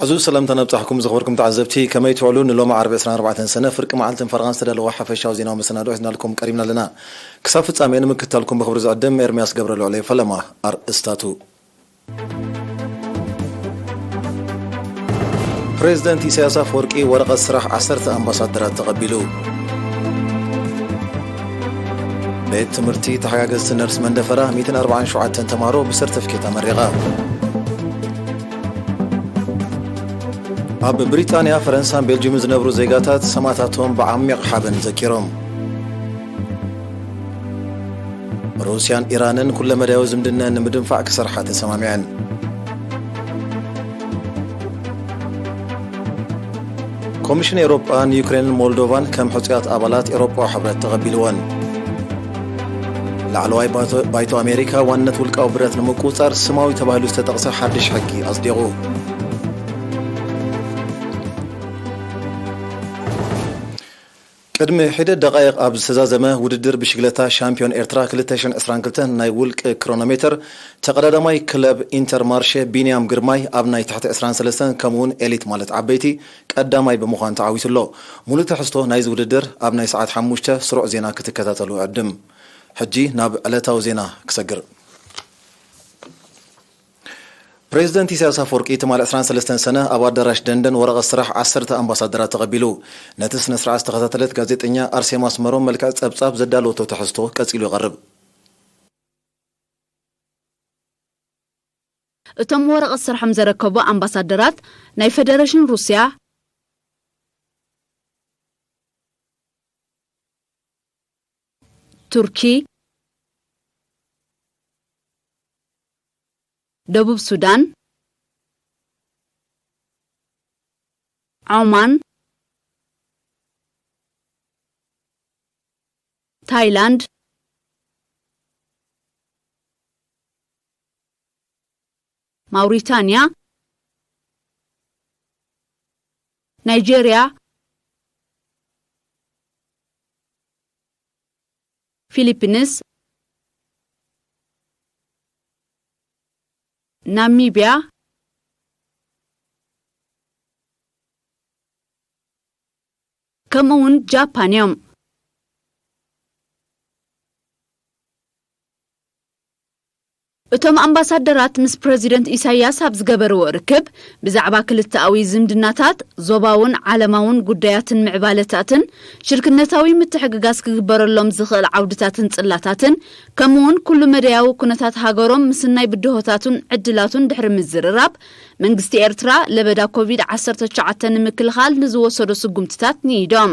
ዕዙዝ ሰላምታ ነብጻሕኩም ዝኽበርኩም ተዓዘብቲ፣ ከመይ ትውዕሉ? ንሎሚ ዓርቢ ዕስራን ኣርባዕተን ሰነ ፍርቂ መዓልትን ፈረቓን ዝተዳለወ ሓፈሻዊ ዜናዊ መሰናድኦ ሒዝናልኩም ቀሪብና ኣለና። ክሳብ ፍጻሜ ንምክትታልኩም ብኽብሪ ዝዕድም ኤርምያስ ገብረልዑል እየ። ፈለማ ኣርእስታቱ። ፕሬዝደንት ኢሳያስ ኣፈወርቂ ወረቐት ስራሕ ዓሰርተ ኣምባሳደራት ተቐቢሉ። ቤት ትምህርቲ ተሓጋገዝቲ ነርስ መንደፈራ ሚእትን ኣርባዓን ሸውዓተን ተምሃሮ ብሰርተፍኬት ኣመሪቓ። ኣብ ብሪጣንያ፣ ፈረንሳን ቤልጅምን ዝነብሩ ዜጋታት ሰማእታቶም ብዓሚቕ ሓበን ዘኪሮም። ሩስያን ኢራንን ኩለመዳያዊ ዝምድነን ንምድንፋዕ ክሰርሓ ተሰማሚዐን። ኮሚሽን ኤውሮጳ ንዩክሬንን ሞልዶቫን ከም ሕጹያት ኣባላት ኤውሮጳዊ ሕብረት ተቐቢልወን። ላዕለዋይ ባይቶ፣ ባይቶ ኣሜሪካ ዋንነት ውልቃዊ ብረት ንምቁጽጻር ስማዊ ተባሂሉ ዝተጠቕሰ ሓድሽ ሕጊ ኣጽዲቑ። ቅድሚ ሒደት ደቃይቕ ኣብ ዝተዛዘመ ውድድር ብሽግለታ ሻምፒዮን ኤርትራ ክልተ ሽሕን ዕስራን ክልተን ናይ ውልቂ ክሮኖሜተር ተቐዳዳማይ ክለብ ኢንተርማርሼ ቢንያም ግርማይ ኣብ ናይ ትሕቲ ዕስራን ሰለስተን ከምኡውን ኤሊት ማለት ዓበይቲ ቀዳማይ ብምዃን ተዓዊቱ ኣሎ። ሙሉእ ትሕዝቶ ናይዚ ውድድር ኣብ ናይ ሰዓት ሓሙሽተ ስሩዕ ዜና ክትከታተሉ እዕድም። ሕጂ ናብ ዕለታዊ ዜና ክሰግር። ፕሬዝደንት ኢሳያስ ኣፈወርቂ ትማሊ ዕስራን ሰለስተን ሰነ ኣብ ኣዳራሽ ደንደን ወረቐት ስራሕ ዓሰርተ ኣምባሳደራት ተቐቢሉ። ነቲ ስነ ስርዓት ዝተኸታተለት ጋዜጠኛ ኣርሴማ ኣስመሮም መልክዕ ጸብጻብ ዘዳለወቶ ትሕዝቶ ቀጺሉ ይቐርብ። እቶም ወረቐት ስርሖም ዘረከቡ ኣምባሳደራት ናይ ፈደረሽን ሩስያ፣ ቱርኪ፣ ደቡብ ሱዳን፣ ዖማን፣ ታይላንድ፣ ማውሪታንያ፣ ናይጄርያ፣ ፊሊፒንስ፣ ናሚብያ፣ ከምኡ እውን ጃፓን እዮም። እቶም ኣምባሳደራት ምስ ፕረዚደንት ኢሳያስ ኣብ ዝገበርዎ ርክብ፣ ብዛዕባ ክልተኣዊ ዝምድናታት፣ ዞባውን ዓለማውን ጉዳያትን ምዕባለታትን፣ ሽርክነታዊ ምትሕግጋዝ ክግበረሎም ዝኽእል ዓውድታትን ጽላታትን፣ ከምኡውን ኩሉ መደያዊ ኩነታት ሃገሮም ምስናይ ብድሆታቱን ዕድላቱን ድሕሪ ምዝርራብ፣ መንግስቲ ኤርትራ ለበዳ ኮቪድ ዓሰርተ ትሽዓተ ንምክልኻል ንዝወሰዶ ስጉምትታት ንኢዶም።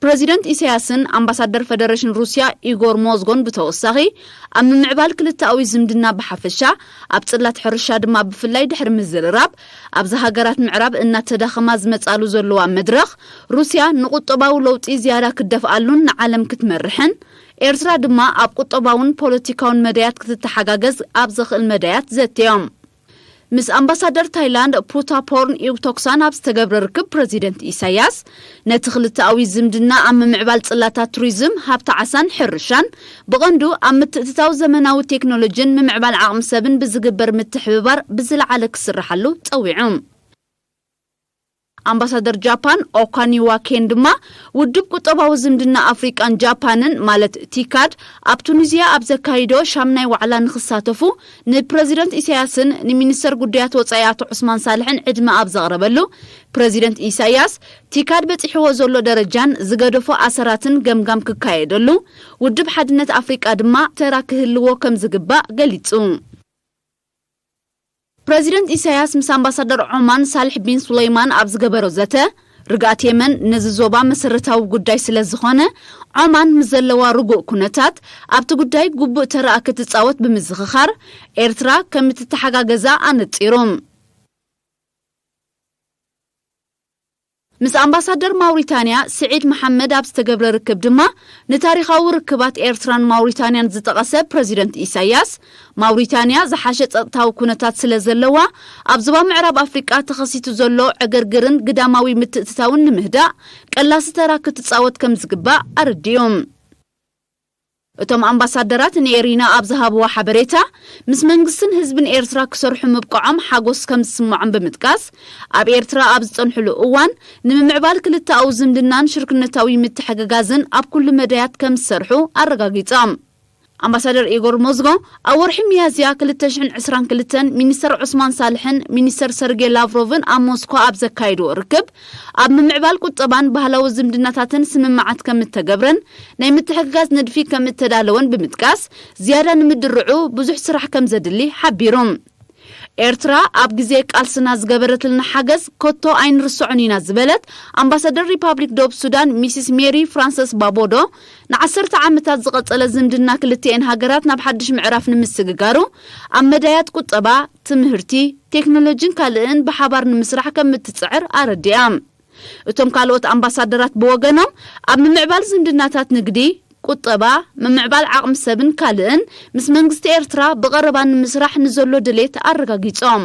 ፕረዚደንት ኢሳያስን ኣምባሳደር ፈደረሽን ሩስያ ኢጎር ሞዝጎን ብተወሳኺ፣ ኣብ ምምዕባል ክልተኣዊ ዝምድና ብሓፈሻ፣ ኣብ ጽላት ሕርሻ ድማ ብፍላይ ድሕሪ ምዝርራብ፣ ኣብዚ ሃገራት ምዕራብ እናተዳኸማ ዝመጻሉ ዘለዋ መድረኽ፣ ሩስያ ንቁጠባዊ ለውጢ ዝያዳ ክትደፍኣሉን ንዓለም ክትመርሕን፣ ኤርትራ ድማ ኣብ ቁጠባውን ፖለቲካውን መዳያት ክትተሓጋገዝ ኣብ ዘኽእል መዳያት ዘትዮም። ምስ ኣምባሳደር ታይላንድ ፑታ ፖርን ኢውቶክሳን ኣብ ዝተገብረ ርክብ ፕረዚደንት ኢሳያስ፣ ነቲ ክልተኣዊ ዝምድና ኣብ ምምዕባል ጽላታት ቱሪዝም፣ ሃብቲ ዓሳን ሕርሻን፣ ብቐንዱ ኣብ ምትእትታው ዘመናዊ ቴክኖሎጂን ምምዕባል ዓቕሚ ሰብን ብዝግበር ምትሕብባር ብዝለዓለ ክስርሓሉ ጸዊዑ። ኣምባሳደር ጃፓን ኦካኒዋ ኬን ድማ፣ ውድብ ቁጠባዊ ዝምድና ኣፍሪቃን ጃፓንን ማለት ቲካድ ኣብ ቱኒዝያ ኣብ ዘካይዶ ሻምናይ ዋዕላ ንክሳተፉ ንፕረዚደንት ኢሳያስን ንሚኒስተር ጉዳያት ወጻኢ ኣቶ ዑስማን ሳልሕን ዕድመ ኣብ ዘቕረበሉ፣ ፕረዚደንት ኢሳያስ ቲካድ በጺሕዎ ዘሎ ደረጃን ዝገደፎ ኣሰራትን ገምጋም ክካየደሉ፣ ውድብ ሓድነት ኣፍሪቃ ድማ ተራ ክህልዎ ከም ዝግባእ ገሊጹ። ፕረዚደንት ኢሳያስ ምስ ኣምባሳደር ዖማን ሳልሕ ቢን ሱለይማን ኣብ ዝገበሮ ዘተ፣ ርግኣት የመን ነዚ ዞባ መሰረታዊ ጉዳይ ስለ ዝኾነ፣ ዖማን ምስ ዘለዋ ርጉእ ኩነታት ኣብቲ ጉዳይ ግቡእ ተራኣ ክትጻወት ብምዝኽኻር፣ ኤርትራ ከም እትተሓጋገዛ ኣነጺሩ። ምስ ኣምባሳደር ማውሪታንያ ስዒድ መሓመድ ኣብ ዝተገብረ ርክብ ድማ፣ ንታሪኻዊ ርክባት ኤርትራን ማውሪታንያን ዝጠቐሰ ፕረዚደንት ኢሳያስ፣ ማውሪታንያ ዝሓሸ ጸጥታዊ ኩነታት ስለ ዘለዋ፣ ኣብ ዞባ ምዕራብ ኣፍሪቃ ተኸሲቱ ዘሎ ዕግርግርን ግዳማዊ ምትእትታውን ንምህዳእ ቀላሲ ተራ ክትጻወት ከም ዝግባእ ኣረዲኡ። እቶም ኣምባሳደራት ንኤሪና ኣብ ዝሃብዎ ሓበሬታ፣ ምስ መንግስትን ህዝብን ኤርትራ ክሰርሑ ምብቅዖም ሓጎስ ከም ዝስምዖም ብምጥቃስ፣ ኣብ ኤርትራ ኣብ ዝጸንሕሉ እዋን ንምምዕባል ክልተኣዊ ዝምድናን ሽርክነታዊ ምትሕግጋዝን ኣብ ኩሉ መዳያት ከም ዝሰርሑ ኣረጋጊጾም። ኣምባሳደር ኢጎር ሞዝጎ ኣብ ወርሒ ሚያዝያ ክልተ ሽሕን ዕስራን ክልተን ሚኒስተር ዑስማን ሳልሕን ሚኒስተር ሰርጌ ላቭሮቭን ኣብ ሞስኮ ኣብ ዘካየድዎ ርክብ፣ ኣብ ምምዕባል ቁጠባን ባህላዊ ዝምድናታትን ስምምዓት ከም እተገብረን ናይ ምትሕግጋዝ ንድፊ ከም እተዳለወን ብምጥቃስ፣ ዝያዳ ንምድርዑ ብዙሕ ስራሕ ከም ዘድሊ ሓቢሩ። ኤርትራ ኣብ ግዜ ቃልስና ዝገበረትልና ሓገዝ ኮቶ ኣይንርስዖን ኢና ዝበለት ኣምባሳደር ሪፓብሊክ ደቡብ ሱዳን ሚስስ ሜሪ ፍራንሰስ ባቦዶ፣ ንዓሰርተ ዓመታት ዝቐጸለ ዝምድና ክልቲኤን ሃገራት ናብ ሓድሽ ምዕራፍ ንምስግጋሩ ኣብ መዳያት ቁጠባ፣ ትምህርቲ፣ ቴክኖሎጂን ካልእን ብሓባር ንምስራሕ ከም እትጽዕር ኣረዲኣ። እቶም ካልኦት ኣምባሳደራት ብወገኖም፣ ኣብ ምምዕባል ዝምድናታት ንግዲ፣ ቁጠባ፣ ምምዕባል ዓቕሚ ሰብን ካልእን ምስ መንግስቲ ኤርትራ ብቐረባ ንምስራሕ ንዘሎ ድሌት ኣረጋጊጾም።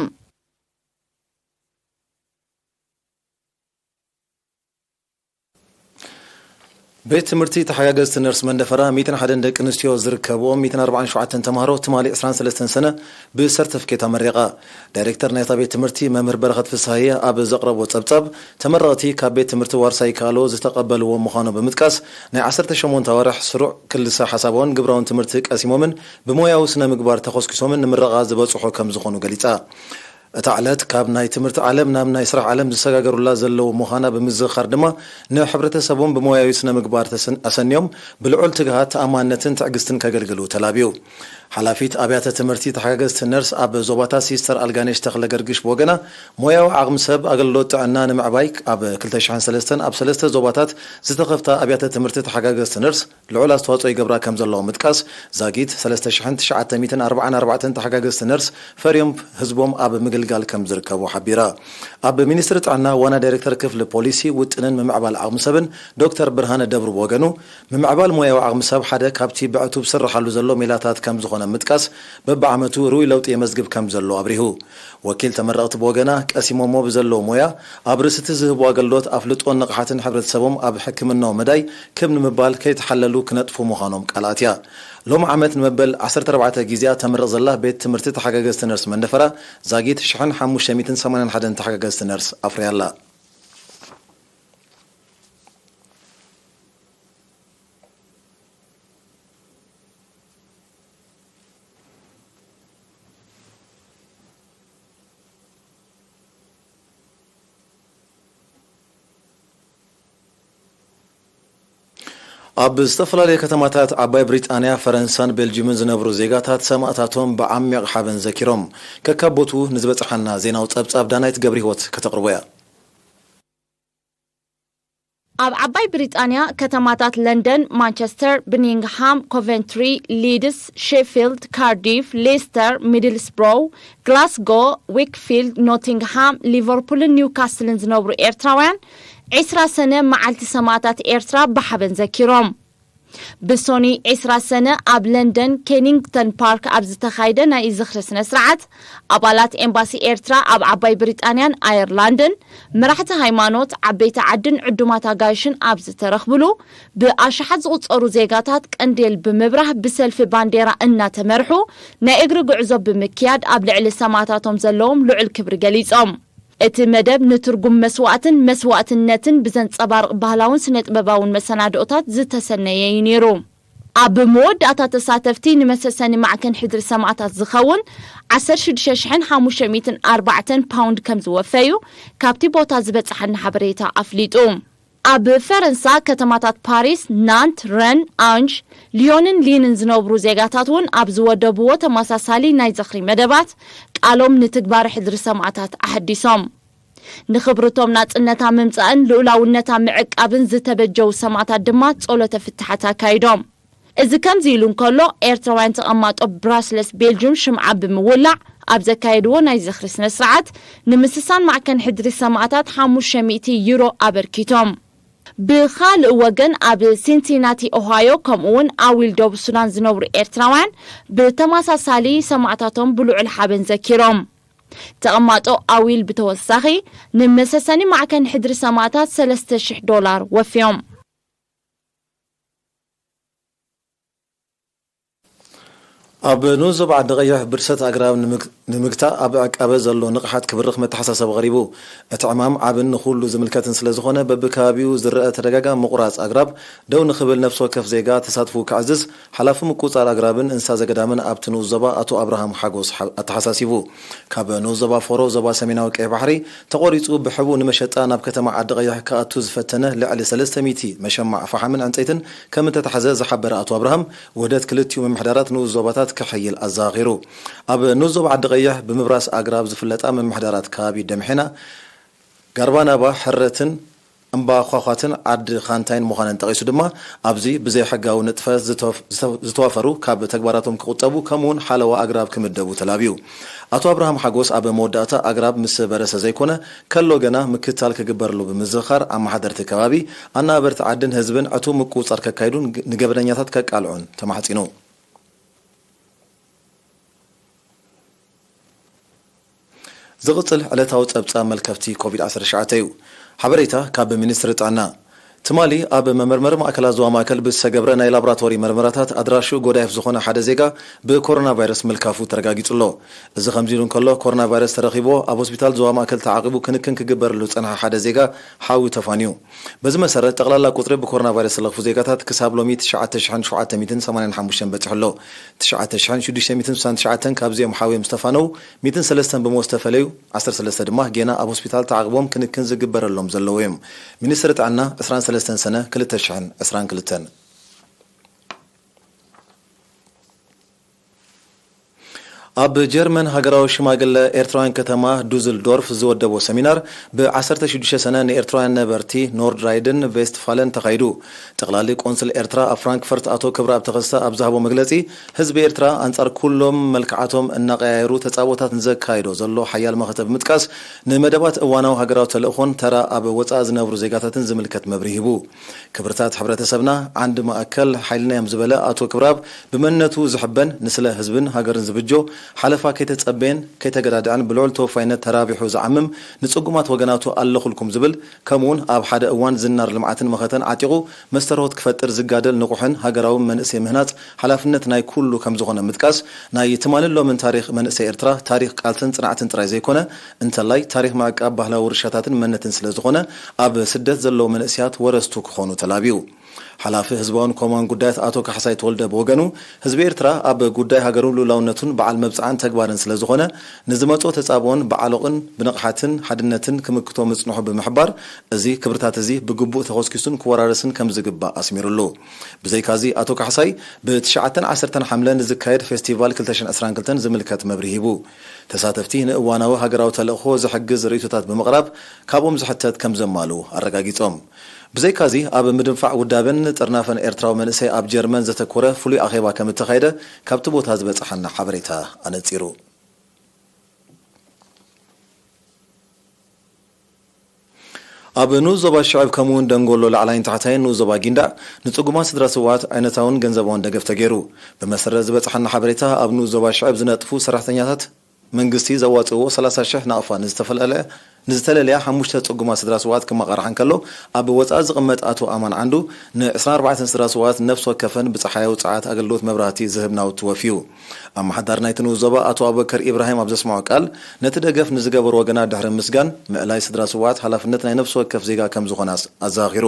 ቤት ትምህርቲ ተሓጋገዝቲ ነርስ መንደፈራ ሚእትን ሓደን ደቂ ኣንስትዮ ዝርከብኦም ሚእትን ኣርባዓን ሸውዓተን ተምሃሮ ትማሊ ዕስራን ሰለስተን ሰነ ብሰርተፍኬት ኣመሪቓ። ዳይሬክተር ናይታ ቤት ትምህርቲ መምህር በረኸት ፍስሃየ ኣብ ዘቕረቦ ጸብጻብ፣ ተመረቕቲ ካብ ቤት ትምህርቲ ዋርሳይ ይከኣሎ ዝተቐበልዎም ምዃኖም ብምጥቃስ፣ ናይ ዓሰርተ ሸሞንተ ኣዋርሕ ስሩዕ ክልሰ ሓሳባውን ግብራውን ትምህርቲ ቀሲሞምን ብሞያዊ ስነ ምግባር ተኾስኪሶምን ንምረቓ ዝበጽሑ ከም ዝኾኑ ገሊጻ። እታ ዕለት ካብ ናይ ትምህርቲ ዓለም ናብ ናይ ስራሕ ዓለም ዝሰጋገሩላ ዘለዉ ምዃና ብምዝኽኻር ድማ፣ ንሕብረተሰቦም ብሞያዊ ስነ ምግባር ተሰን-፣ ኣሰንዮም ብልዑል ትግሃት፣ ተኣማንነትን ትዕግስትን ከገልግሉ ተላብዩ። ሓላፊት ኣብያተ ትምህርቲ ተሓጋገዝቲ ነርስ ኣብ ዞባታት ሲስተር ኣልጋነሽ ተኽለ ገርግሽ ብወገና፣ ሞያዊ ዓቕሚ ሰብ ኣገልግሎት ጥዕና ንምዕባይ ኣብ ክልተ ሽሕን ሰለስተን ኣብ ሰለስተ ዞባታት ዝተኸፍታ ኣብያተ ትምህርቲ ተሓጋገዝቲ ነርስ ልዑል ኣስተዋጽኦ ይገብራ ከም ዘለዋ ምጥቃስ፣ ዛጊት ሰለስተ ሽሕን ትሽዓተ ሚእትን ኣርባዓን ኣርባዕተን ተሓጋገዝቲ ነርስ ፈርዮም ህዝቦም ኣብ ምግልጋል ከም ዝርከቡ ሓቢራ። ኣብ ሚኒስትሪ ጥዕና ዋና ዳይሬክተር ክፍሊ ፖሊሲ፣ ውጥንን ምምዕባል ዓቕሚ ሰብን ዶክተር ብርሃነ ደብሩ ብወገኑ፣ ምምዕባል ሞያዊ ዓቕሚ ሰብ ሓደ ካብቲ ብዕቱብ ዝስርሓሉ ዘሎ ሜላታት ከም ዝኾነ ምጥቃስ፣ በብዓመቱ ርኡይ ለውጢ የመዝግብ ከም ዘሎ ኣብሪሁ። ወኪል ተመረቕቲ ብወገና፣ ቀሲሞሞ ብዘለዉ ሞያ ኣብ ርእሲ እቲ ዝህብዎ ኣገልግሎት ኣፍልጦን ንቕሓትን ሕብረተሰቦም ኣብ ሕክምናዊ መዳይ ክብ ንምባል ከይተሓለሉ ክነጥፉ ምዃኖም ቃል ኣትያ። ሎም ዓመት ንመበል ዓሰርተ ኣርባዕተ ግዜኣ ተመርቕ ዘላ ቤት ትምህርቲ ተሓጋገዝቲ ነርስ መንደፈራ፣ ዛጊት ሽሕን ሓሙሽተ ሚእትን ሰማንያን ሓደን ተሓጋገዝቲ ነርስ ኣፍርያ ኣላ። ኣብ ዝተፈላለዩ ከተማታት ዓባይ ብሪጣንያ፣ ፈረንሳን ቤልጅምን ዝነብሩ ዜጋታት ሰማእታቶም ብዓሚቕ ሓበን ዘኪሮም። ከካብ ቦትኡ ንዝበጽሓና ዜናዊ ጸብጻብ ዳናይት ገብረ ህይወት ከተቕርቦ እያ። ኣብ ዓባይ ብሪጣንያ ከተማታት ለንደን፣ ማንቸስተር፣ ብርሚንግሃም፣ ኮቨንትሪ፣ ሊድስ፣ ሼፊልድ፣ ካርዲፍ፣ ሌስተር፣ ሚድልስብሮው፣ ግላስጎ፣ ዊክፊልድ፣ ኖቲንግሃም፣ ሊቨርፑልን ኒውካስልን ዝነብሩ ኤርትራውያን ዕስራ ሰነ መዓልቲ ሰማእታት ኤርትራ ብሓበን ዘኪሮም። ብሶኒ ዕስራ ሰነ ኣብ ለንደን ኬኒንግተን ፓርክ ኣብ ዝተኻየደ ናይ ዝኽሪ ስነ ስርዓት፣ ኣባላት ኤምባሲ ኤርትራ ኣብ ዓባይ ብሪጣንያን ኣየርላንድን፣ መራሕቲ ሃይማኖት፣ ዓበይቲ ዓድን ዕዱማት ኣጋይሽን ኣብ ዝተረኽብሉ፣ ብኣሽሓት ዝቑጸሩ ዜጋታት ቀንዴል ብምብራህ ብሰልፊ ባንዴራ እናተመርሑ ናይ እግሪ ጉዕዞ ብምክያድ ኣብ ልዕሊ ሰማእታቶም ዘለዎም ልዑል ክብሪ ገሊጾም። እቲ መደብ ንትርጉም መስዋእትን መስዋእትነትን ብዘንጸባርቕ ባህላውን ስነ-ጥበባውን መሰናድኦታት ዝተሰነየ እዩ ነይሩ። ኣብ መወዳእታ ተሳተፍቲ ንመሰሰኒ ማዕከን ሕድሪ ሰማእታት ዝኸውን ዓሰርተ ሽዱሽተ ሽሕን ሓሙሽተ ሚእትን ኣርባዕተን ፓውንድ ከም ዝወፈዩ ካብቲ ቦታ ዝበጽሓና ሓበሬታ ኣፍሊጡ። ኣብ ፈረንሳ ከተማታት ፓሪስ፣ ናንት፣ ረን፣ ኣንጅ፣ ሊዮንን ሊንን ዝነብሩ ዜጋታት እውን ኣብ ዝወደብዎ ተመሳሳሊ ናይ ዝኽሪ መደባት ቃሎም ንትግባረ ሕድሪ ሰማእታት ኣሐዲሶም። ንኽብርቶም ናጽነታ ምምጻእን ልኡላውነታ ምዕቃብን ዝተበጀዉ ሰማእታት ድማ ጸሎተ ፍትሓት ኣካይዶም። እዚ ከምዚ ኢሉ እንከሎ፣ ኤርትራውያን ተቐማጦ ብራስለስ ቤልጅም ሽምዓ ብምውላዕ ኣብ ዘካየድዎ ናይ ዝኽሪ ስነ ስርዓት፣ ንምስሳን ማዕከን ሕድሪ ሰማእታት ሓሙሽተ ሚእቲ ዩሮ ኣበርኪቶም። ብኻልእ ወገን፣ ኣብ ሲንሲናቲ ኦሃዮ፣ ከምኡ እውን ኣዊል ደቡብ ሱዳን ዝነብሩ ኤርትራውያን ብተመሳሳሊ ሰማእታቶም ብልዑል ሓበን ዘኪሮም። ተቐማጦ ኣዊል ብተወሳኺ ንመሰሰኒ ማዕከን ሕድሪ ሰማእታት ሰለስተ ሽሕ ዶላር ወፍዮም። ኣብ ንኡስ ዞባ ዓዲ ቀይሕ ብርሰት ኣግራብ ንምግ-፣ ንምግታእ ኣብ ዕቃበ ዘሎ ንቕሓት ክብርኽ መተሓሳሰቢ ቀሪቡ። እቲ ዕማም ዓብን ንኹሉ ዝምልከትን ስለ ዝኾነ፣ በብከባቢኡ ዝረአ ተደጋጋሚ ምቑራጽ ኣግራብ ደው ንኽብል ነፍሲ ወከፍ ዜጋ ተሳትፎኡ ከዕዝዝ፣ ሓላፊ ምቁጽጻር ኣግራብን እንስሳ ዘገዳምን ኣብቲ ንኡስ ዞባ ኣቶ ኣብርሃም ሓጎስ ሓ-፣ ኣተሓሳሲቡ። ካብ ንኡስ ዞባ ፎሮ፣ ዞባ ሰሜናዊ ቀይሕ ባሕሪ፣ ተቖሪጹ ብሕቡእ ንመሸጣ ናብ ከተማ ዓዲ ቀይሕ ክኣቱ ዝፈተነ ልዕሊ ሰለስተ ሚእቲ መሸማዕ ፈሓምን ዕንጸይትን ከም እተታሕዘ ዝሓበረ ኣቶ ኣብርሃም፣ ውህደት ክልቲኡ ምምሕዳራት ንኡስ ዞባታት ክሕይል ኣዘኻኺሩ። ኣብ ንኡስ ዞባ ዓዲ ቀይሕ ብምብራስ ኣግራብ ዝፍለጣ ምምሕዳራት ከባቢ ደምሒና፣ ጋርባናባ፣ ሕረትን እምባ ኳዃትን ዓዲ ኻንታይን ምዃነን ጠቒሱ ድማ፣ ኣብዚ ብዘይሕጋዊ ንጥፈት ዝተወፍ-፣ ዝተወ-፣ ዝተዋፈሩ ካብ ተግባራቶም ክቑጠቡ፣ ከምኡውን ሓለዋ ኣግራብ ክምደቡ ተላብዩ። ኣቶ ኣብርሃም ሓጎስ ኣብ መወዳእታ፣ ኣግራብ ምስ በረሰ ዘይኮነ፣ ከሎ ገና ምክትታል ክግበረሉ ብምዝኽኻር፣ ኣመሓደርቲ ከባቢ፣ ኣናበርቲ ዓድን ህዝብን ዕቱብ ምቁጽጻር ከካይዱን ግ-፣ ንገበነኛታት ከቃልዑን ተማሕጺኑ። ዝቕጽል ዕለታዊ ጸብጻብ መልከፍቲ ኮቪድ ዓሰርተ ትሽዓተ እዩ። ሓበሬታ ካብ ሚኒስትሪ ጥዕና። ትማሊ ኣብ መመርመሪ ማእከላት ዞባ ማእከል ብዝተገብረ ናይ ላቦራቶሪ መርመራታት፣ ኣድራሽኡ ጎዳይፍ ዝኾነ ሓደ ዜጋ ብኮሮና ቫይረስ ምልካፉ ተረጋጊጹ ኣሎ። እዚ ከምዚ ኢሉ እንከሎ፣ ኮሮና ቫይረስ ተረኺብዎ ኣብ ሆስፒታል ዞባ ማእከል ተዓቒቡ ክንክን ክግበረሉ ዝጸንሐ ሓደ ዜጋ ሓዊ ተፋንዩ። በዚ መሰረት፣ ጠቕላላ ቁጽሪ ብኮሮና ቫይረስ ዝለኽፉ ዜጋታት ክሳብ ሎሚ ትሽዓተ ሽሕን ሸውዓተ ሚእትን ሰማንያን ሓሙሽተን በጺሑ ኣሎ። ትሽዓተ ሽሕን ሽዱሽተ ሚእትን ስሳን ትሽዓተን ካብዚኦም ሓውዮም ዝተፋነው፣ ሚእትን ሰለስተን ብሞት ዝተፈለዩ፣ ዓሰርተ ሰለስተ ድማ ጌና ኣብ ሆስፒታል ተዓቕቦም ክንክን ዝግበረሎም ዘለዉ እዮም። ሚኒስትሪ ጥዕና፣ ዕስራን ሰለስተን ሰነ ክልተ ሽሕን ዕስራን ክልተን። ኣብ ጀርመን ሃገራዊ ሽማግለ ኤርትራውያን ከተማ ዱዝልዶርፍ ዝወደቦ ሰሚናር፣ ብ ዓሰርተ ሽዱሽተ ሰነ ንኤርትራውያን ነበርቲ ኖርድራይድን ቬስትፋለን ተኻይዱ። ጠቕላሊ ቆንስል ኤርትራ ኣብ ፍራንክፈርት ኣቶ ክብረኣብ ተኸስተ ኣብ ዝሃቦ መግለጺ፣ ህዝቢ ኤርትራ ኣንጻር ኩሎም መልክዓቶም እናቐያየሩ ተጻብኦታት ንዘካይዶ ዘሎ ሓያል መኸተ ብምጥቃስ፣ ንመደባት እዋናዊ ሃገራዊ ተልእኾን ተራ ኣብ ወጻኢ ዝነብሩ ዜጋታትን ዝምልከት መብርሂ ሂቡ። ክብርታት ሕብረተሰብና ዓንዲ ማእከል ሓይልና እዮም ዝበለ ኣቶ ክብረኣብ፣ ብመንነቱ ዝሕበን፣ ንስለ ህዝብን ሃገርን ዝብጆ፣ ሓለፋ ከይተጸበየን ከይተገዳድዐን ብልዑል ተወፋይነት ተራቢሑ ዝዓምም፣ ንጽጉማት ወገናቱ ኣለኹልኩም ዝብል፣ ከምኡውን ኣብ ሓደ እዋን ዝናር ልምዓትን መኸተን ዓጢቑ መስተርሆት ክፈጥር ዝጋደል ንቑሕን ሃገራውን መንእሰይ ምህናጽ ሓላፍነት ናይ ኩሉ ከም ዝኾነ ምጥቃስ፣ ናይ ትማልን ሎምን ታሪኽ መንእሰይ ኤርትራ ታሪኽ ቃልስን ጽንዓትን ጥራይ ዘይኮነ፣ እንተላይ ታሪኽ ምዕቃብ ባህላዊ ውርሻታትን መንነትን ስለ ዝኾነ፣ ኣብ ስደት ዘለዉ መንእሰያት ወረስቱ ክኾኑ ተላብዩ። ሓላፊ ህዝባውን ኮማን ጉዳያት ኣቶ ካሕሳይ ተወልደ ብወገኑ፣ ህዝቢ ኤርትራ ኣብ ጉዳይ ሃገሩን ልኡላውነቱን በዓል መብጽዓን ተግባርን ስለ ዝኾነ፣ ንዝመጽኦ ተጻብኦን ብዓሎቕን ብንቕሓትን ሓድነትን ክምክቶ ምጽንሑ ብምሕባር፣ እዚ ክብርታት እዚ ብግቡእ ተኾስኪሱን ክወራረስን ከም ዝግባእ ኣስሚሩሉ። ብዘይካዚ፣ ኣቶ ካሕሳይ፣ ብትሽዓተን ዓሰርተን ሓምለ ንዝካየድ ፌስቲቫል ክልተ ሽሕን ዕስራን ክልተን ዝምልከት መብርሂ ሂቡ። ተሳተፍቲ ንእዋናዊ ሃገራዊ ተልእኾ ዝሕግዝ ርእይቶታት ብምቕራብ፣ ካብኦም ዝሕተት ከም ዘማልኡ ኣረጋጊጾም። ብዘይካዚ፣ ኣብ ምድንፋዕ ውዳበን ጥርናፈን ኤርትራዊ መንእሰይ ኣብ ጀርመን ዘተኮረ ፍሉይ ኣኼባ ከም እተኻየደ ካብቲ ቦታ ዝበጽሓና ሓበሬታ ኣነጺሩ። ኣብ ንኡስ ዞባ ሽዕብ ከምኡውን ደንጎሎ ላዕላይን ታሕታይን ንኡስ ዞባ ጊንዳዕ ንጽጉማት ስድራ ስውኣት ዓይነታውን ገንዘባውን ደገፍ ተገይሩ። ብመሰረት ዝበጽሓና ሓበሬታ፣ ኣብ ንኡስ ዞባ ሽዕብ ዝነጥፉ ሰራሕተኛታት መንግስቲ ዘዋጽእዎ ሰላሳ ሽሕ ናቕፋ ንዝተፈላለ-፣ ንዝተለለያ ሓሙሽተ ጽጉማት ስድራ ስውኣት ክመቓርሓ እንከሎ፣ ኣብ ወጻኢ ዝቕመጥ ኣቶ ኣማን ዓንዱ ንዕስራን ኣርባዕተን ስድራ ስውኣት ነፍሲ ወከፈን ብጸሓያዊ ጸዓት ኣገልግሎት መብራህቲ ዝህብ ናውቲ ወፍዩ። ኣመሓዳሪ ናይቲ ንኡስ ዞባ ኣቶ ኣቡበከር ኢብራሂም ኣብ ዘስምዖ ቃል፣ ነቲ ደገፍ ንዝገበሩ ወገናት ድሕሪ ምስጋን፣ ምእላይ ስድራ ስውኣት ሓላፍነት ናይ ነፍሲ ወከፍ ዜጋ ከም ዝኾነ ኣስ-፣ ኣዘኻኺሩ።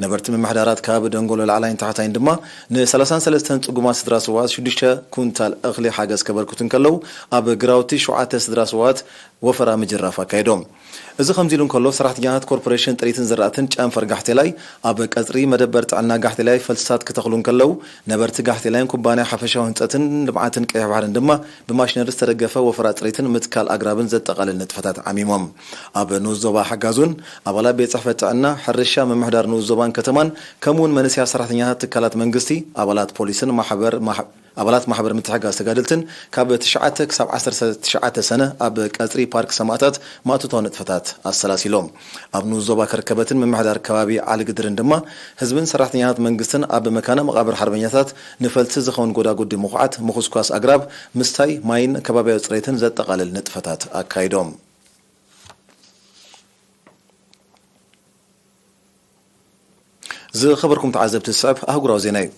ነበርቲ ምምሕዳራት ከባቢ ደንጎሎ ላዕላይን ታሕታይን ድማ ንሰላሳን ሰለስተን ጽጉማት ስድራ ስውኣት ሽዱሽተ ኩንታል እኽሊ ሓገዝ ከበርክቱ እንከለዉ፣ ኣብ ግራውቲ ሸውዓተ ስድራ ስውኣት ወፈራ ምጅራፍ ኣካይዶም። እዚ ከምዚ ኢሉ እንከሎ፣ ሰራሕተኛታት ኮርፖሬሽን ጥሪትን ዝራእትን ጨንፈር ጋሕቴላይ ኣብ ቀጽሪ መደበር ጥዕና ጋሕቴላይ ፈልስታት ክተኽሉ እንከለዉ፣ ነበርቲ ጋሕቴላይን ኩባንያ ሓፈሻዊ ህንጸትን ልምዓትን ቀይሕ ባሕርን ድማ ብማሽነሪ ዝተደገፈ ወፈራ ጽሬትን ምትካል ኣግራብን ዘጠቓልል ንጥፈታት ዓሚሞም። ኣብ ንኡስ ዞባ ሓጋዙን ኣባላት ቤት ጽሕፈት ጥዕና፣ ሕርሻ፣ ምምሕዳር ንኡስ ዞባን ከተማን፣ ከምኡውን መንእሰያት ሰራሕተኛታት ትካላት መንግስቲ፣ ኣባላት ፖሊስን ማሕበር ማሕ-፣ ኣባላት ማሕበር ምትሕግጋዝ ተጋደልትን ካብ ትሽዓተ ክሳብ ዓሰርተ ትሽዓተ ሰነ ኣብ ቀጽሪ ፓርክ ሰማእታት ማእቶታዊ ንጥፈታት ኣሰላሲሎም። ኣብ ንኡስ ዞባ ከርከበትን ምምሕዳር ከባቢ ዓሊ ግድርን ድማ ህዝብን ሰራሕተኛታት መንግስትን ኣብ መካነ መቓብር ሓርበኛታት ንፈልሲ ዝኸውን ጎዳጉዲ ምኹዓት፣ ምኹስኳስ ኣግራብ፣ ምስታይ ማይን ከባቢያዊ ጽሬትን ዘጠቓልል ንጥፈታት ኣካይዶም። ዝኸበርኩም ተዓዘብቲ፣ ዝስዕብ ኣህጉራዊ ዜና እዩ።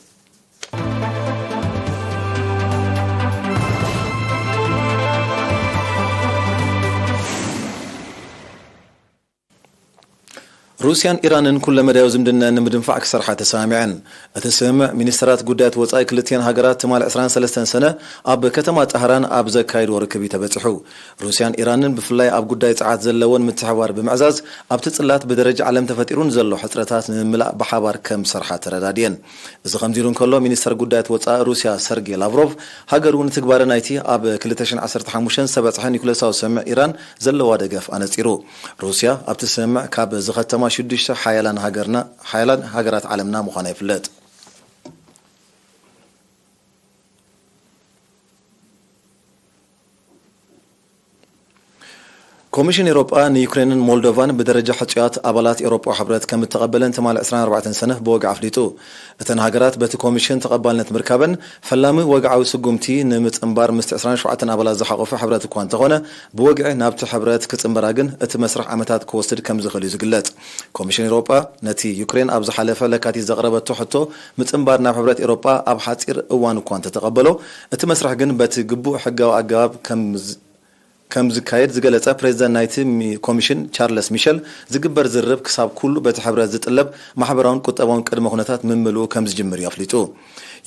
ሩስያን ኢራንን ኩለመዳያዊ ዝምድነን ንምድንፋዕ ክሰርሓ ተሰማሚዐን። እቲ ስምምዕ ሚኒስተራት ጉዳያት ወጻኢ ክልቲኣን ሃገራት ትማሊ ዕስራን ሰለስተን ሰነ ኣብ ከተማ ጣህራን ኣብ ዘካየድዎ ርክብ እዩ ተበጺሑ። ሩስያን ኢራንን ብፍላይ ኣብ ጉዳይ ጸዓት ዘለወን ምትሕብባር ብምዕዛዝ ኣብቲ ጽላት ብደረጃ ዓለም ተፈጢሩ ንዘሎ ሕጽረታት ንምምላእ ብሓባር ከም ዝሰርሓ ተረዳዲኤን። እዚ ከምዚ ኢሉ እንከሎ ሚኒስተር ጉዳያት ወጻኢ ሩስያ ሰርጌ ላቭሮቭ ሃገሩ ንትግባረ ናይቲ ኣብ ክልተ ሽሕን ዓሰርተ ሓሙሽተን ዝተበጽሐ ኒኩለሳዊ ስምምዕ ኢራን ዘለዋ ደገፍ ኣነጺሩ። ሩስያ ኣብቲ ስምምዕ ካብ ዝኸተማ ሽዱሽተ ሓያላን ሃገርና ሓያላን ሃገራት ዓለምና ምዃና ይፍለጥ። ኮሚሽን ኤውሮጳ ንዩክሬንን ሞልዶቫን ብደረጃ ሕጹያት ኣባላት ኤውሮጳዊ ሕብረት ከም እተቐበለን ትማሊ ዕስራን ኣርባዕተን ሰነ ብወግዒ ኣፍሊጡ። እተን ሃገራት በቲ ኮሚሽን ተቐባልነት ምርካበን ፈላሚ ወግዓዊ ስጉምቲ ንምጽንባር ምስቲ ዕስራን ሸውዓተን ኣባላት ዝሓቖፈ ሕብረት እኳ እንተኾነ፣ ብወግዒ ናብቲ ሕብረት ክጽንበራ ግን እቲ መስርሕ ዓመታት ክወስድ ከም ዝኽእል እዩ ዝግለጽ። ኮሚሽን ኤውሮጳ ነቲ ዩክሬን ኣብ ዝሓለፈ ለካቲት ዘቕረበቶ ሕቶ ምጽንባር ናብ ሕብረት ኤውሮጳ ኣብ ሓጺር እዋን እኳ እንተተቐበሎ፣ እቲ መስርሕ ግን በቲ ግቡእ ሕጋዊ ኣገባብ ከም ዝ-፣ ከም ዝካየድ ዝገለጸ ፕሬዚደንት ናይቲ ሚ-፣ ኮሚሽን ቻርለስ ሚሸል፣ ዝግበር ዝርርብ ክሳብ ኩሉ በቲ ሕብረት ዝጥለብ ማሕበራውን ቁጠባውን ቅድመ ኩነታት ምምልኡ ከም ዝጅምር እዩ ኣፍሊጡ።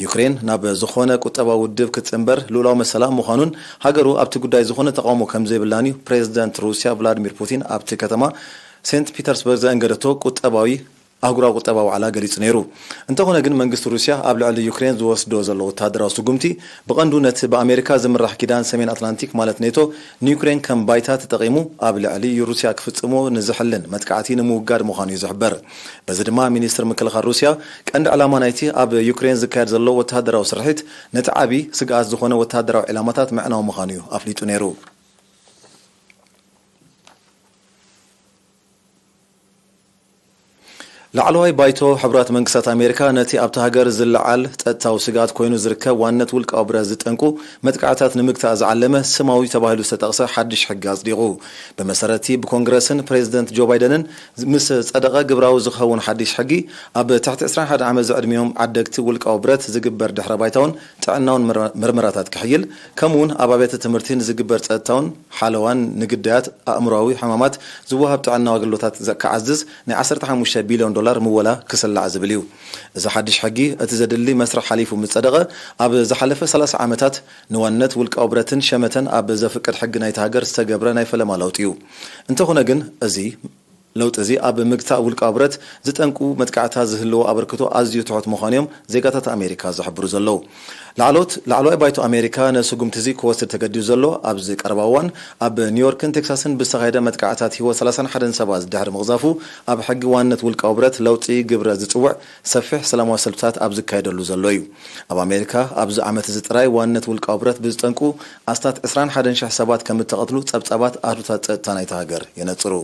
ዩክሬን ናብ ዝኾነ ቁጠባዊ ውድብ ክትጽንበር ልኡላዊ መሰላ ምዃኑን ሃገሩ ኣብቲ ጉዳይ ዝኾነ ተቃውሞ ከም ዘይብላን እዩ ፕሬዚደንት ሩስያ ቭላዲሚር ፑቲን ኣብቲ ከተማ ሴንት ፒተርስበርግ ዘእንገደቶ ቁጠባዊ ኣህጉራዊ ቁጠባዊ ዋዕላ ገሊጹ ነይሩ። እንተኾነ ግን መንግስቲ ሩስያ ኣብ ልዕሊ ዩክሬን ዝወስዶ ዘሎ ወተሃደራዊ ስጉምቲ ብቐንዱ ነቲ ብኣሜሪካ ዝምራሕ ኪዳን ሰሜን ኣትላንቲክ ማለት ኔቶ ንዩክሬን ከም ባይታ ተጠቒሙ ኣብ ልዕሊ ሩስያ ክፍጽሞ ንዝሕልን መጥቃዕቲ ንምውጋድ ምዃኑ እዩ ዝሕበር። በዚ ድማ ሚኒስትር ምክልኻል ሩስያ ቀንዲ ዕላማ ናይቲ ኣብ ዩክሬን ዝካየድ ዘሎ ወተሃደራዊ ስርሒት ነቲ ዓቢ ስግኣት ዝኾነ ወተሃደራዊ ዒላማታት ምዕናው ምዃኑ እዩ ኣፍሊጡ ነይሩ። ላዕለዋይ ባይቶ ሕቡራት መንግስታት ኣሜሪካ ነቲ ኣብታ ሃገር ዝለዓል ጸጥታዊ ስግኣት ኮይኑ ዝርከብ ዋንነት ውልቃዊ ብረት ዝጠንቁ መጥቃዕታት ንምግታእ ዝዓለመ ስማዊ ተባሂሉ ዝተጠቕሰ ሓድሽ ሕጊ ኣጽዲቑ። ብመሰረት'ቲ ብኮንግረስን ፕሬዚደንት ጆ ባይደንን ምስ ጸደቐ ግብራዊ ዝኸውን ሓድሽ ሕጊ፣ ኣብ ትሕቲ ዕስራን ሓደን ዓመት ዝዕድሚኦም ዓደግቲ ውልቃዊ ብረት ዝግበር ድሕረ ባይታውን ጥዕናውን ምር-፣ ምርመራታት ክሕይል፣ ከምኡ'ውን ኣብ ኣብያተ ትምህርቲ ንዝግበር ጸጥታውን ሓለዋን ንግዳያት ኣእምሮኣዊ ሕማማት ዝወሃብ ጥዕናዊ ኣገልግሎታት ዘ-፣ ክዓዝዝ ናይ ዓሰርተ ሓሙሽተ ቢልዮን ዶላር ምወላ ክስላዕ ዝብል እዩ። እዚ ሓድሽ ሕጊ፣ እቲ ዘድሊ መስርሕ ሓሊፉ ምስ ጸደቐ፣ ኣብ ዝሓለፈ ሰላሳ ዓመታት ንዋንነት ውልቃዊ ብረትን ሸመተን ኣብ ዘፍቅድ ሕጊ ናይቲ ሃገር ዝተገብረ ናይ ፈለማ ለውጢ እዩ። እንተኾነ ግን፣ እዚ ለውጢ እዚ ኣብ ምግታእ ውልቃዊ ብረት ዝጠንቁ መጥቃዕታት ዝህልዎ ኣበርክቶ ኣዝዩ ትሑት ምዃኑ እዮም ዜጋታት ኣሜሪካ ዝሕብሩ ዘለዉ። ላዕሎት-፣ ላዕለዋይ ባይቶ ኣሜሪካ ነዚ ስጉምቲ እዚ ክወስድ ተገዲዱ ዘሎ ኣብዚ ቀረባ እዋን ኣብ ኒውዮርክን ቴክሳስን ብዝተኻየደ መጥቃዕታት ህይወት ሰላሳን ሓደን ሰባት ድሕሪ ምቕዛፉ ኣብ ሕጊ ዋንነት ውልቃዊ ብረት ለውጢ ግብረ ዝጽውዕ ሰፊሕ ሰላማዊ ሰልፍታት ኣብ ዝካየደሉ ዘሎ እዩ። ኣብ ኣሜሪካ ኣብዚ ዓመት እዚ ጥራይ ዋንነት ውልቃዊ ብረት ብዝጠንቁ ኣስታት ዕስራን ሓደን ሽሕ ሰባት ከም እተቐትሉ ጸብጻባት ኣሃዱታት ጸጥታ ናይታ ሃገር የነጽሩ።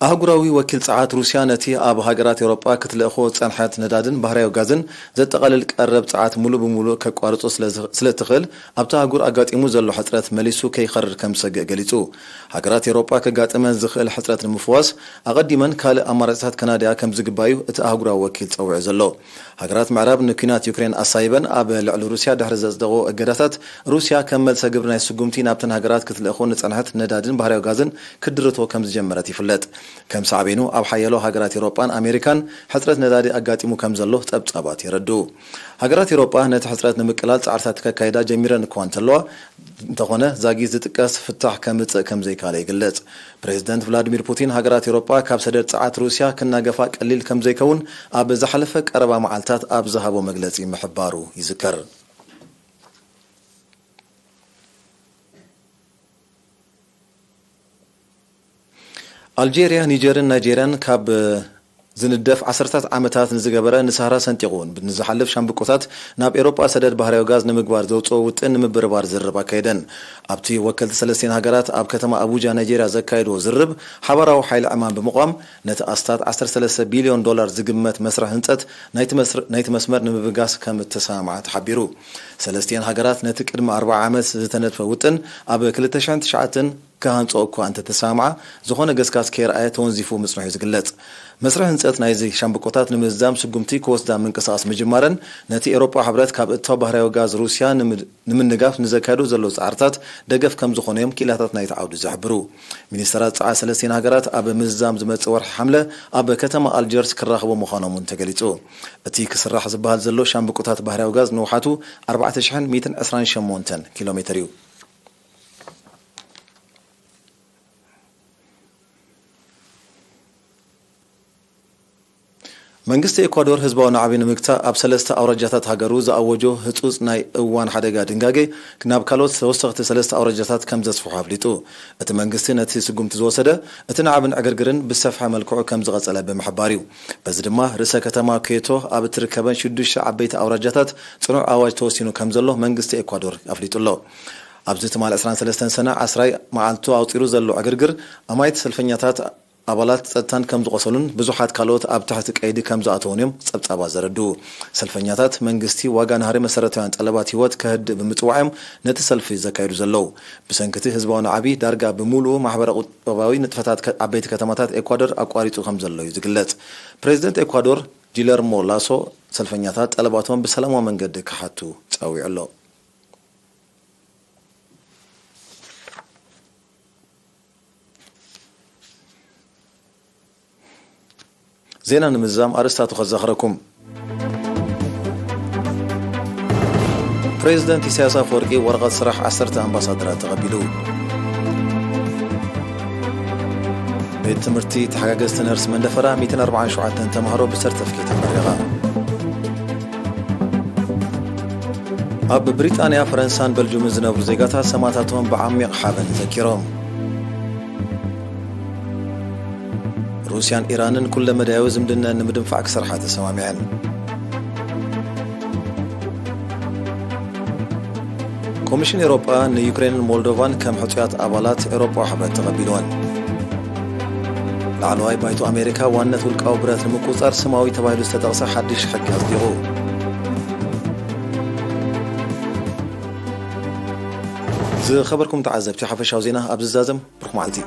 ኣህጉራዊ ወኪል ጸዓት ሩስያ ነቲ ኣብ ሃገራት ኤውሮጳ ክትልእኾ ዝጸንሐት ነዳድን ባህርያዊ ጋዝን ዘጠቓልል ቀረብ ጸዓት ሙሉእ ብሙሉእ ከቋርጾ ስለ ዝ-፣ ስለ እትኽእል፣ ኣብታ ኣህጉር ኣጋጢሙ ዘሎ ሕጽረት መሊሱ ከይኸርር ከም ዝሰግእ ገሊጹ። ሃገራት ኤውሮጳ ከጋጥመን ዝኽእል ሕጽረት ንምፍዋስ፣ ኣቐዲመን ካልእ ኣማራጺታት ከናድያ ከም ዝግባዩ እቲ ኣህጉራዊ ወኪል ጸዊዑ ዘሎ። ሃገራት ምዕራብ ንኲናት ዩክሬን ኣሳይበን ኣብ ልዕሊ ሩስያ ድሕሪ ዘጽደቑ እገዳታት፣ ሩስያ ከም መልሰ ግብሪ ናይ ስጉምቲ ናብተን ሃገራት ክትልእኾ ንጸንሐት ነዳድን ባህርያዊ ጋዝን ክድርቶ ከም ዝጀመረት ይፍለጥ። ከም ሳዕቤኑ፣ ኣብ ሓያሎ ሃገራት ኤውሮጳን ኣሜሪካን ሕጽረት ነዳዲ ኣጋጢሙ ከም ዘሎ ጸብጻባት የረድኡ። ሃገራት ኤውሮጳ ነቲ ሕጽረት ንምቅላል ጻዕርታት ከካይዳ ጀሚረን እኳ እንተለዋ፣ እንተኾነ ዛጊት ዝጥቀስ ፍታሕ ከምጽእ ከም ዘይከኣለ ይግለጽ። ፕሬዚደንት ቭላዲሚር ፑቲን፣ ሃገራት ኤውሮጳ ካብ ሰደድ ጸዓት ሩስያ ክናገፋ ቀሊል ከም ዘይከውን ኣብ ዝሓለፈ ቀረባ መዓልታት ኣብ ዝሃቦ መግለጺ ምሕባሩ ይዝከር። ኣልጄርያ፣ ኒጀርን ናይጄርያን ካብ ዝንደፍ ዓሰርታት ዓመታት ንዝገበረ ንሳህራ ሰንጢቑ ንዝሓልፍ ሻምብቆታት ናብ ኤውሮጳ ሰደድ ባህርያዊ ጋዝ ንምግባር ዘውጽኦ ውጥን ንምብርባር ዝርርብ ኣካየደን። ኣብቲ ወከልቲ ሰለስቲኤን ሃገራት ኣብ ከተማ ኣቡጃ ናይጄርያ ዘካየድዎ ዝርርብ፣ ሓባራዊ ሓይሊ ዕማም ብምቋም ነቲ ኣስታት ዓሰርተ ሰለስተ ቢልዮን ዶላር ዝግመት መስርሕ ህንጸት ናይቲ መስር-፣ ናይቲ መስመር ንምብጋስ ከም እተሰማምዓ ተሓቢሩ። ሰለስቲኤን ሃገራት ነቲ ቅድሚ ኣርብዓ ዓመት ዝተነድፈ ውጥን ኣብ ክልተ ሽሕን ትሽዓተን ክሃንጽኦ እኳ እንተተሰማምዓ፣ ዝኾነ ገስጋስ ከየርኣየ ተወንዚፉ ምጽንሑ እዩ ዝግለጽ። መስርሕ ህንጸት ናይዚ ሻምብቆታት ንምዝዛም ስጉምቲ ክወስዳ ምንቅስቓስ ምጅማረን፣ ነቲ ኤውሮጳዊ ሕብረት ካብ እታው ባህርያዊ ጋዝ ሩስያ ንምድ-፣ ንምንጋፍ ንዘካየዶ ዘሎ ጻዕርታት ደገፍ ከም ዝኾኑ እዮም ክኢላታት ናይቲ ዓውዲ ዝሕብሩ። ሚኒስተራት ጸዓት ሰለስቲኤን ሃገራት ኣብ ምዝዛም ዝመጽእ ወርሒ ሓምለ ኣብ ከተማ ኣልጀርስ ክራኸቡ ምዃኖም እውን ተገሊጹ። እቲ ክስራሕ ዝበሃል ዘሎ ሻምብቆታት ባህርያዊ ጋዝ ንውሓቱ ኣርባዕተ ሽሕን ሚእትን ዕስራን ሸሞንተን ኪሎ ሜተር እዩ። መንግስቲ ኤኳዶር ህዝባዊ ናዕቢ ንምግታእ ኣብ ሰለስተ ኣውራጃታት ሃገሩ ዝኣወጆ ህጹጽ ናይ እዋን ሓደጋ ድንጋጌ ናብ ካልኦት ተወሰኽቲ ሰለስተ ኣውራጃታት ከም ዘስፍሖ ኣፍሊጡ። እቲ መንግስቲ ነቲ ስጉምቲ ዝወሰደ፣ እቲ ናዕብን ዕግርግርን ብዝሰፍሐ መልክዑ ከም ዝቐጸለ ብምሕባር እዩ። በዚ ድማ ርእሰ ከተማ ኩዌቶ ኣብ እትርከበን ሽዱሽተ ዓበይቲ ኣውራጃታት ጽኑዕ ኣዋጅ ተወሲኑ ከም ዘሎ መንግስቲ ኤኳዶር ኣፍሊጡ ኣሎ። ኣብዚ ትማል ዕስራን ሰለስተን ሰነ ዓስራይ መዓልቱ ኣውጺሩ ዘሎ ዕግርግር፣ ኣማይት ሰልፈኛታት፣ ኣባላት ጸጥታን ከም ዝቖሰሉን ብዙሓት ካልኦት ኣብ ትሕቲ ቀይዲ ከም ዝኣተዉን እዮም ጸብጻባት ዘረድኡ። ሰልፈኛታት፣ መንግስቲ ዋጋ ናህሪ መሰረታውያን ጠለባት ህይወት ከህድእ ብምጽዋዕ እዮም ነቲ ሰልፊ ዘካይዱ ዘለዉ። ብሰንኪ እቲ ህዝባዊ ናዕቢ፣ ዳርጋ ብምሉኡ ማሕበረ ቁጠባዊ ንጥፈታት ከ-፣ ዓበይቲ ከተማታት ኤኳዶር ኣቋሪጹ ከም ዘሎ እዩ ዝግለጽ። ፕሬዚደንት ኤኳዶር ጂለርሞ ላሶ፣ ሰልፈኛታት ጠለባቶም ብሰላማዊ መንገዲ ክሓቱ ጸዊዑ ኣሎ። ዜና ንምዝዛም ኣርእስታቱ ከዘኽረኩም። ፕሬዚደንት ኢሳያስ ኣፈወርቂ ወረቐት ስራሕ ዓሰርተ ኣምባሳደራት ተቐቢሉ። ቤት ትምህርቲ ተሓጋገዝቲ ነርስ መንደፈራ ሚእትን ኣርባዓን ሸውዓተን ተምሃሮ ብሰርተፍኬት ኣመረቐ። ኣብ ብሪጣንያ፣ ፈረንሳን በልጁምን ዝነብሩ ዜጋታት ሰማእታቶም ብዓሚቕ ሓበን ዘኪሮም። ሩስያን ኢራንን ኩለ መዳያዊ ዝምድነን ንምድንፋዕ ክሰርሓ ተሰማሚዐን። ኮሚሽን ኤውሮጳ ንዩክሬንን ሞልዶቫን ከም ሕጹያት ኣባላት ኤውሮጳዊ ሕብረት ተቐቢልወን። ላዕለዋይ ባይቶ ኣሜሪካ ዋንነት ውልቃዊ ብረት ንምቁጽጻር ስማዊ ተባሂሉ ዝተጠቕሰ ሓድሽ ሕጊ ኣጽዲቑ። ዝኸበርኩም ተዓዘብቲ፣ ሓፈሻዊ ዜና ኣብ ዝዛዘም። ብሩኽ መዓልቲ።